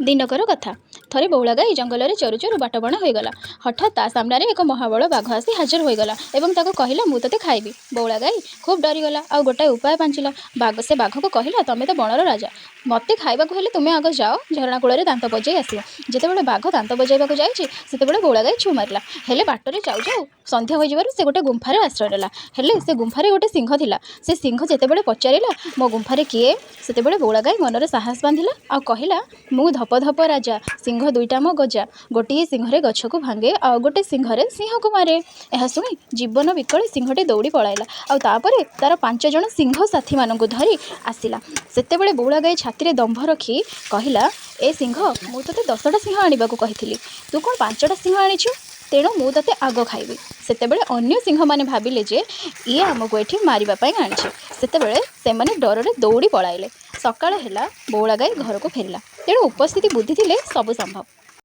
ଦିନକର କଥା, ଥରେ ବଉଳା ଗାଈ ଜଙ୍ଗଲରେ ଚରୁ ଚରୁ ବାଟବଣା ହୋଇଗଲା। ହଠାତ୍ ତା ସାମ୍ନାରେ ଏକ ମହାବଳ ବାଘ ଆସି ହାଜର ହୋଇଗଲା ଏବଂ ତାକୁ କହିଲା, ମୁଁ ତୋତେ ଖାଇବି। ବଉଳା ଗାଈ ଖୁବ୍ ଡରିଗଲା ଆଉ ଗୋଟାଏ ଉପାୟ ପାଞ୍ଚିଲା। ସେ ବାଘକୁ କହିଲା, ତମେ ତ ବଣର ରାଜା। ମୋତେ ଖାଇବାକୁ ହେଲେ ତୁମେ ଆଗ ଯାଅ ଝରଣା କୂଳରେ ଦାନ୍ତ ବଜେଇ ଆସିବ। ଯେତେବେଳେ ବାଘ ଦାନ୍ତ ବଜାଇବାକୁ ଯାଇଛି, ସେତେବେଳେ ବଉଳା ଗାଈ ଛୁ ମାରିଲା। ହେଲେ ବାଟରେ ଯାଉ ଯାଉ ସନ୍ଧ୍ୟା ହୋଇଯିବାରୁ ସେ ଗୋଟେ ଗୁମ୍ଫାରେ ଆଶ୍ରୟ ନେଲା। ହେଲେ ସେ ଗୁମ୍ଫାରେ ଗୋଟେ ସିଂହ ଥିଲା। ସେ ସିଂହ ଯେତେବେଳେ ପଚାରିଲା, ମୋ ଗୁମ୍ଫାରେ କିଏ? ସେତେବେଳେ ବଉଳା ଗାଈ ମନରେ ସାହସ ବାନ୍ଧିଲା ଆଉ କହିଲା, ମୁଁ ଧପ ଧପ ରାଜା, ସିଂହ ଦୁଇଟା ମୋ ଗଜା। ଗୋଟିଏ ସିଂହରେ ଗଛକୁ ଭାଙ୍ଗେ, ଆଉ ଗୋଟେ ସିଂହରେ ସିଂହକୁ ମାରେ। ଏହା ଶୁଣି ଜୀବନ ବିକଳେ ସିଂହଟି ଦୌଡ଼ି ପଳାଇଲା ଆଉ ତାପରେ ତାର 5 ଜଣ ସିଂହ ସାଥୀମାନଙ୍କୁ ଧରି ଆସିଲା। ସେତେବେଳେ ବଉଳା ଗାଈ ଛାତିରେ ଦମ୍ଭ ରଖି କହିଲା, ଏ ସିଂହ, ମୁଁ ତୋତେ 10ଟା ସିଂହ ଆଣିବାକୁ କହିଥିଲି, ତୁ କ'ଣ 5ଟା ସିଂହ ଆଣିଛୁ? ତେଣୁ ମୁଁ ତୋତେ ଆଗ ଖାଇବି। ସେତେବେଳେ ଅନ୍ୟ ସିଂହମାନେ ଭାବିଲେ ଯେ ଇଏ ଆମକୁ ଏଠି ମାରିବା ପାଇଁ ଆଣିଛି। ସେତେବେଳେ ସେମାନେ ଡରରେ ଦୌଡ଼ି ପଳାଇଲେ। ସକାଳ ହେଲା, ବଉଳା ଗାଈ ଘରକୁ ଫେରିଲା। ତେଣୁ ଉପସ୍ଥିତି ବୁଦ୍ଧି ଥିଲେ ସବୁ ସମ୍ଭବ।